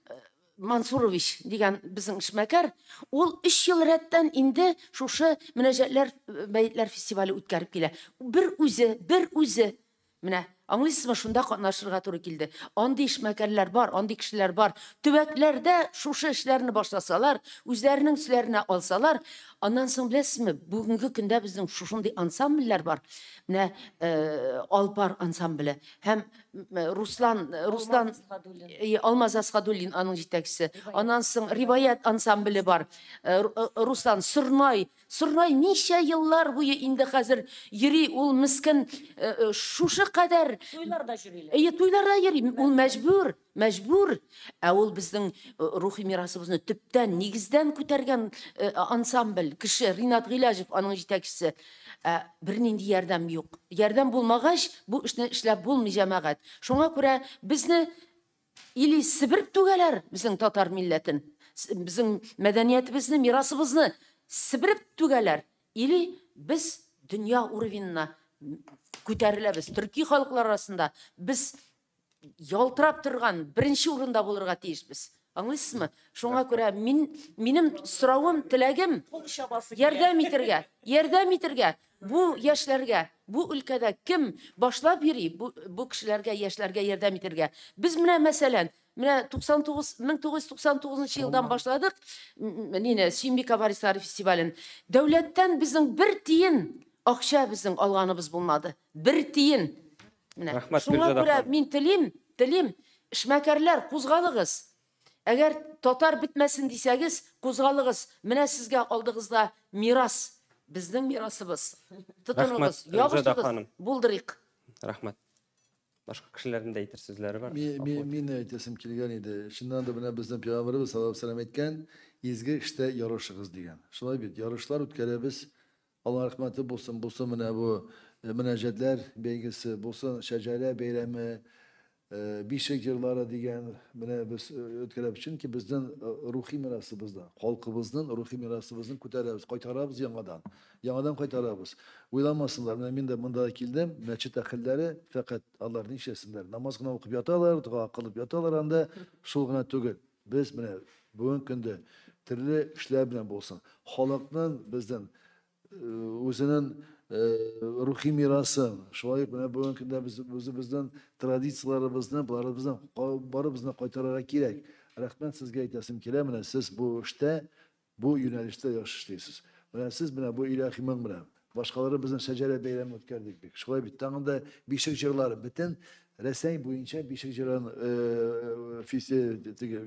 Мансурович дигән безнең эшмәкәр, ул 3 ел рәттән инде шушы мөнәҗәтләр, бәетләр фестивале үткәреп килә. Бер үзе, бер үзе. Менә, аңлыйсызмы, шунда катнашырга туры килде. Андый эшмәкәрләр бар, андый кешеләр бар. Төбәкләрдә шушы эшләрне башласалар, үзләренең өсләренә алсалар, аннан соң беләсезме, бүгенге көндә безнең шушындый ансамбльләр бар. Менә Алпар ансамбле һәм Руслан, Руслан Алмаз Асхадуллин аның җитәкчесе. Аннан соң Риваят ансамбле бар. Руслан Сорнай, Сорнай ничә еллар буе инде хәзер йөри, ул мескен шушы кадәр туйларда йөриләр. Әйе, туйларда йөри. Ул мәҗбүр, мәҗбүр. Ә ул безнең рухи мирасыбызны төптән, нигездән күтәргән ансамбль, кеше Ринат Гыйләҗев аның җитәкчесе. Ә бернинди ярдәм юк. Ярдәм булмагач, бу эшне эшләп булмый, җәмәгать. Шуңа күрә безне или себереп түгәләр безнең татар милләтен, безнең мәдәниятебезне, мирасыбызны себереп түгәләр, или без дөнья уровенына күтәреләбез. Төрки халыклар арасында без ялтырап торган беренче урында булырга тиешбез. Аңлыйсызмы? Шуңа күрә мин минем соравым, теләгем ярдәм итәргә, ярдәм итәргә бу яшьләргә, бу өлкәдә кем башлап йөри, бу кешеләргә, яшьләргә ярдәм итәргә. Без менә мәсәлән, менә 99 1999 елдан башладык нине Сөембикә варислары фестивален. Дәүләттән безнең бер тиен акча безнең алганыбыз булмады. Бер тиен. Менә. Шуңа күрә мин телим, телим, эшмәкәрләр, кузгалыгыз. Әгәр татар бетмәсен дисәгез, кузгалыгыз. Менә сезгә алдыгызда мирас, безнең мирасыбыз. Тотыныгыз, ябышыгыз, булдырыйк. Рәхмәт. Башка кешеләрнең дә әйтер сүзләре бар. Мин әйтәсем килгән иде. Чыннан да менә безнең пәйгамбәребез саллаллаһу алейһи ва сәлләм әйткән, изге эштә ярышыгыз дигән. Шулай бит, ярышлар үткәрәбез. Алла рәхмәте булсын, булсын менә бу мөнәҗәтләр бәйгесе, булсын шәҗәрә бәйрәме, бишек җырлары дигән менә без үткәрәбез. Чөнки безнең рухи мирасыбызны, халкыбызның рухи мирасыбызны күтәрәбез, кайтарабыз яңадан. Яңадан кайтарабыз. Уйламасыннар, менә мин дә монда килдем, мәчет әһелләре фәкать алар нишләсеннәр? Намаз гына укып яталар, дога кылып яталар анда, шул гына түгел. Без менә бүгенге көндә төрле эшләр белән булсын, халыкның безнең үзенең рухи мирасын, шулай ук менә бүгенге көндә без үзебезнең традицияләребезне, барыбызны барыбызны кайтарырга кирәк. Рәхмәт сезгә әйтәсем килә, менә сез бу эштә, бу юнәлештә яхшы эшлисез. Менә сез менә бу илаһи моң белән башкалары безнең шәҗәрә бәйрәме үткәрдек бик. Шулай бит, тагын да бишек җырлары, бөтен Рәсәй буенча бишек җырын теге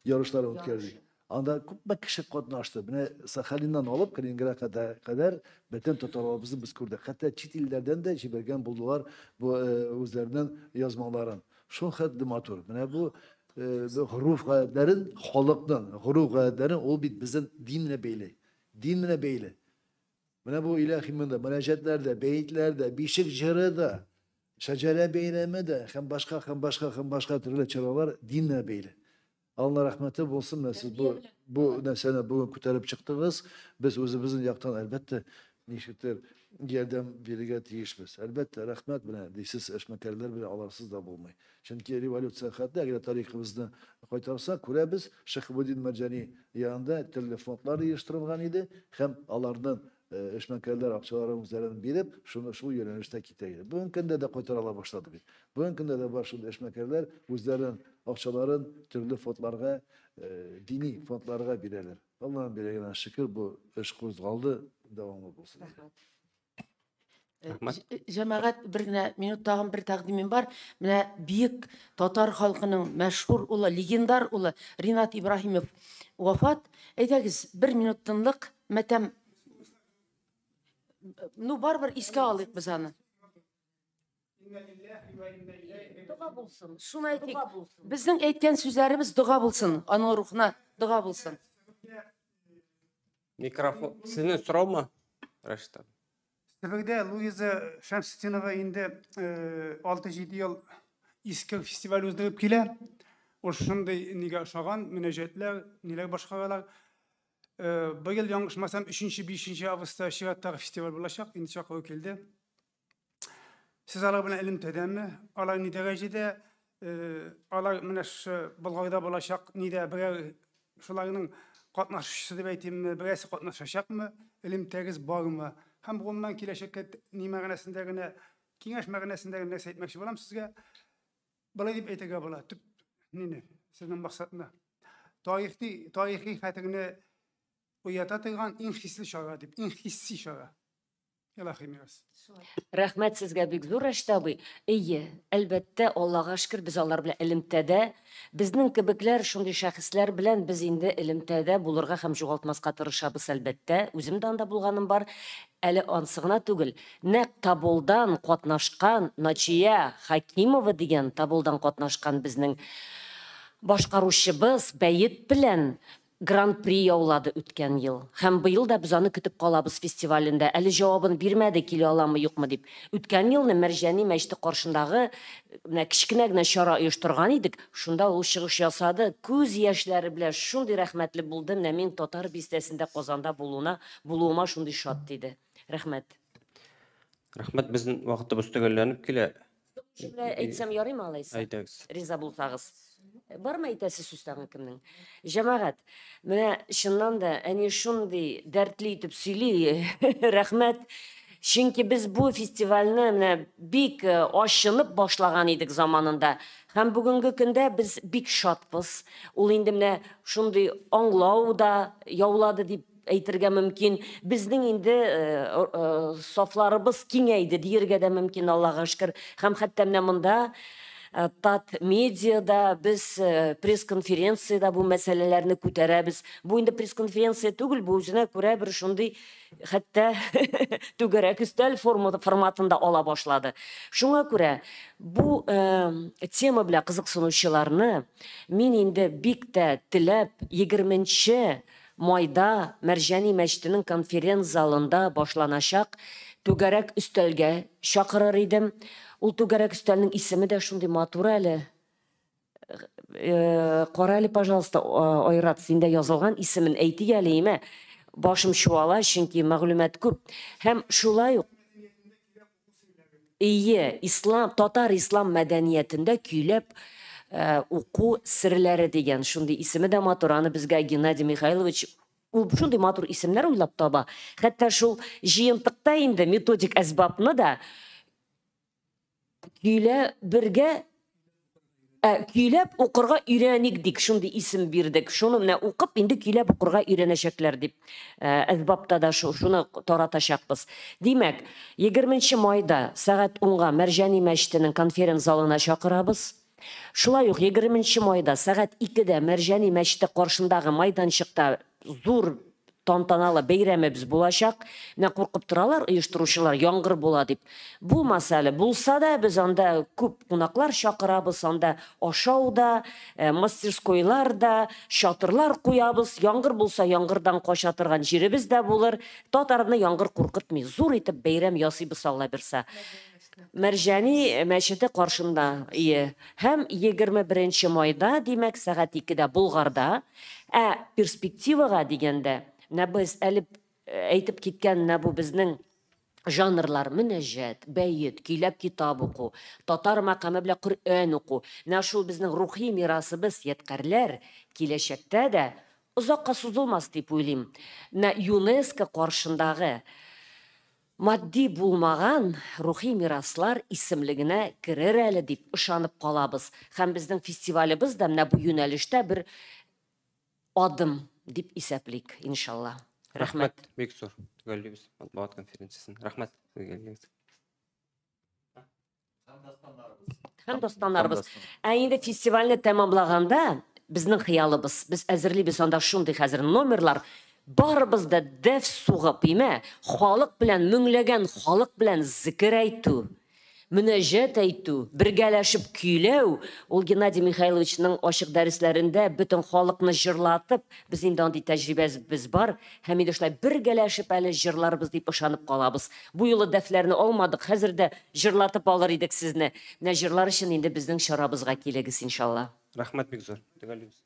ярышлары үткәрдек. Анда күпме кеше катнашты. Менә Сахалиннан алып Калининградка кадәр бөтен татарларыбызны без күрдек. Хәтта чит илләрдән дә җибәргән булдылар бу үзләренең язмаларын. Шул хәтле матур. Менә бу горур гадәтләрен, халыкның горур гадәтләрен ул бит безнең дин белән бәйле. Дин белән бәйле. Менә бу илаһи монда мөнәҗәтләр дә, бәетләр дә, бишек җыры да, шәҗәрә бәйрәме дә һәм башка һәм башка һәм башка төрле чаралар дин белән бәйле. Алла рәхмәте булсын, менә сез бу нәрсәне бүген күтәреп чыктыгыз. Без үзебезнең яктан әлбәттә ничектер ярдәм бирергә тиешбез. Әлбәттә, рәхмәт менә дисез эшмәкәрләр белән аларсыз да булмый. Чөнки революция хәтле, әгәр тарихыбызны кайтарсак, күрәбез, Шиһабетдин Мәрҗани янында төрле фондлар оештырылган иде һәм аларның эшмәкәрләр акчаларын үзләрен биреп, шуны шул юнәлештә китә иде. Бүгенге көндә дә кайтарыла башлады бит. Бүгенге көндә дә бар шундый эшмәкәрләр үзләренең акчаларын төрле фондларга, дини фондларга бирәләр. Аллаһның биргәненә шөкер, бу эш кузгалды, дәвамлы булсын. Рәхмәт. Рәхмәт. Җәмәгать, бер генә минут тагын бер тәкъдимем бар. Менә бөек татар халкының мәшһүр улы, легендар улы Ринат Ибраһимов вафат. Әйдәгез, бер минут тынлык, мәтәм. Ну, барыбер искә алыйк без аны. Дога булсын. Шуны әйтик. Дога булсын. Безнең әйткән сүзләребез дога булсын, аның рухына дога булсын. Микрофон. Сезнең сораумы, Рашид абый? Себердә Луиза Шәмсетдинова инде 6-7 ел иске фестиваль уздырып килә. Ул шундый нигә ошаган, мөнәҗәтләр, ниләр башкаралар. Быел яңгышмасам 3-5 августта чираттагы фестиваль булачак, инде чакыру килде. Сез алар белән элемтәдәме? Алар ни дәрәҗәдә? Алар менә шушы Болгарда булачак, нидә берәр шуларның катнашучысы дип әйтимме, берәрсе катнашачакмы? Элемтәгез бармы? Һәм гомумән киләчәккә ни мәгънәсендә генә, киңәш мәгънәсендә генә нәрсә әйтмәкче булам сезгә. Болай дип әйтергә була, төп нине, сезнең максатны. Тарихи, тарихи хәтерне уята торган иң хисле чара дип, иң хисси чара. Илаһи мирас. Рәхмәт сезгә бик зур, Рәшит абый. Әйе, әлбәттә, Аллага шөкер, без алар белән элемтәдә. Безнең кебекләр шундый шәхесләр белән без инде элемтәдә булырга һәм югалтмаска тырышабыз, әлбәттә. Үзем дә анда булганым бар. Әле ансы гына түгел. Нәкъ Таболдан катнашкан Начия Хакимова дигән Таболдан катнашкан безнең башкаручыбыз бәет белән Гран-при яулады үткән ел. Һәм быел да без аны көтеп калабыз фестивалендә. Әле җавабын бирмәде, килә аламы, юкмы дип. Үткән елны Мәрҗани мәчете каршындагы менә кечкенә генә чара оештырган идек. Шунда ул чыгыш ясады. Күз яшьләре белән шундый рәхмәтле булды. Менә мин Татар бистәсендә Казанда булуына, булуыма шундый шат диде. Рәхмәт. Рәхмәт, безнең вакытыбыз төгәлләнеп килә. Җөмлә әйтсәм ярыймы алайса? Әйтегез. Риза булсагыз. Бармы әйтәсе сүз тагын кемнең? Җәмәгать, менә чыннан да әни шундый дәртле итеп сөйли. Рәхмәт. Чөнки без бу фестивальне менә бик ачынып башлаган идек заманында. Һәм бүгенге көндә без бик шатбыз. Ул инде менә шундый аңлау да яулады дип әйтергә мөмкин. Безнең инде сафларыбыз киңәйде диергә дә мөмкин, Аллага шөкер. Һәм хәтта менә монда Тат медиада без пресс-конференциядә бу мәсьәләләрне күтәрәбез. Бу инде пресс-конференция түгел, бу үзенә күрә бер шундый хәтта түгәрәк өстәл форматында ала башлады. Шуңа күрә бу тема белән кызыксынучыларны мин инде бик тә теләп 20 майда Мәрҗани мәчетенең конференц-залында башланачак түгәрәк өстәлгә чакырыр идем. Ул түгәрәк өстәлнең исеме дә шундый матур әле. Кара әле, пожалуйста, Айрат, синдә язылган исемен әйтик әле, име? Башым чуала, чөнки мәгълүмат күп. Һәм шулай ук Ие, ислам, татар ислам мәдәниятендә көйләп уку серләре дигән шундый исеме дә матур. Аны безгә Геннадий Михайлович ул шундый матур исемнәр уйлап таба. Хәтта шул җыентыкта инде методик әсбапны да көйлә бергә көйләп укырга өйрәник дик, шундый исем бирдек. Шуны менә укып инде көйләп укырга өйрәнәчәкләр дип, әсбапта да шуны таратачакбыз. Димәк, 20 майда сәгать 10-га Мәрҗани мәчетенең конференц-залына чакырабыз. Шулай ук 20 майда сәгать 2-дә Мәрҗани мәчете каршындагы майданчыкта зур тантаналы бәйрәмебез булачак. Менә куркып торалар оештыручылар, яңгыр була дип. Булмас әле. Булса да, без анда күп кунаклар чакырабыз, анда ашау да, э, мастерскойлар да, чатырлар куябыз. Яңгыр булса, яңгырдан кача торган җиребез дә булыр. Татарны яңгыр куркытмый. Зур итеп бәйрәм ясыйбыз, Алла бирса. Мәрҗани мәчете каршында, ие. Һәм 21 майда, димәк, сәгать 2дә Болгарда. Ә перспективага дигәндә, менә без әле әйтеп киткән менә бу безнең жанрлар мөнәҗәт, бәет, көйләп китап уку, татар мәкаме белән Коръән уку. Менә шул безнең рухи мирасыбыз, ядкарьләр киләчәктә дә озакка сузылмас дип уйлыйм. Менә ЮНЕСКО каршындагы матди булмаган рухи мираслар исемлегенә керер әле дип ышанып калабыз. Һәм безнең фестивалебез дә менә бу юнәлештә бер адым дип исәплик, иншалла. Рәхмәт. Бик зур. Төгәллибез матбугат конференциясен. Рәхмәт сезгә килгәнегезгә. Һәм дастаннарыбыз. Ә инде фестивальне тәмамлаганда безнең хыялыбыз, без әзерлибез анда шундый хәзер номерлар, барыбыз да дәф сугып, име, халык белән, меңләгән халык белән зикер әйтү, мөнәҗәт әйтү, бергәләшеп көйләү, ул Геннадий Михайловичның ачык дәресләрендә бөтен халыкны җырлатып, без инде андый тәҗрибәбез бар, һәм инде шулай бергәләшеп әле җырларбыз дип ышанып калабыз. Бу юлы дәфләрне алмадык, хәзер дә җырлатып алыр идек сезне. Менә җырлар өчен инде безнең чарабызга килегез, иншалла. Рәхмәт бик зур. Төгәллибез.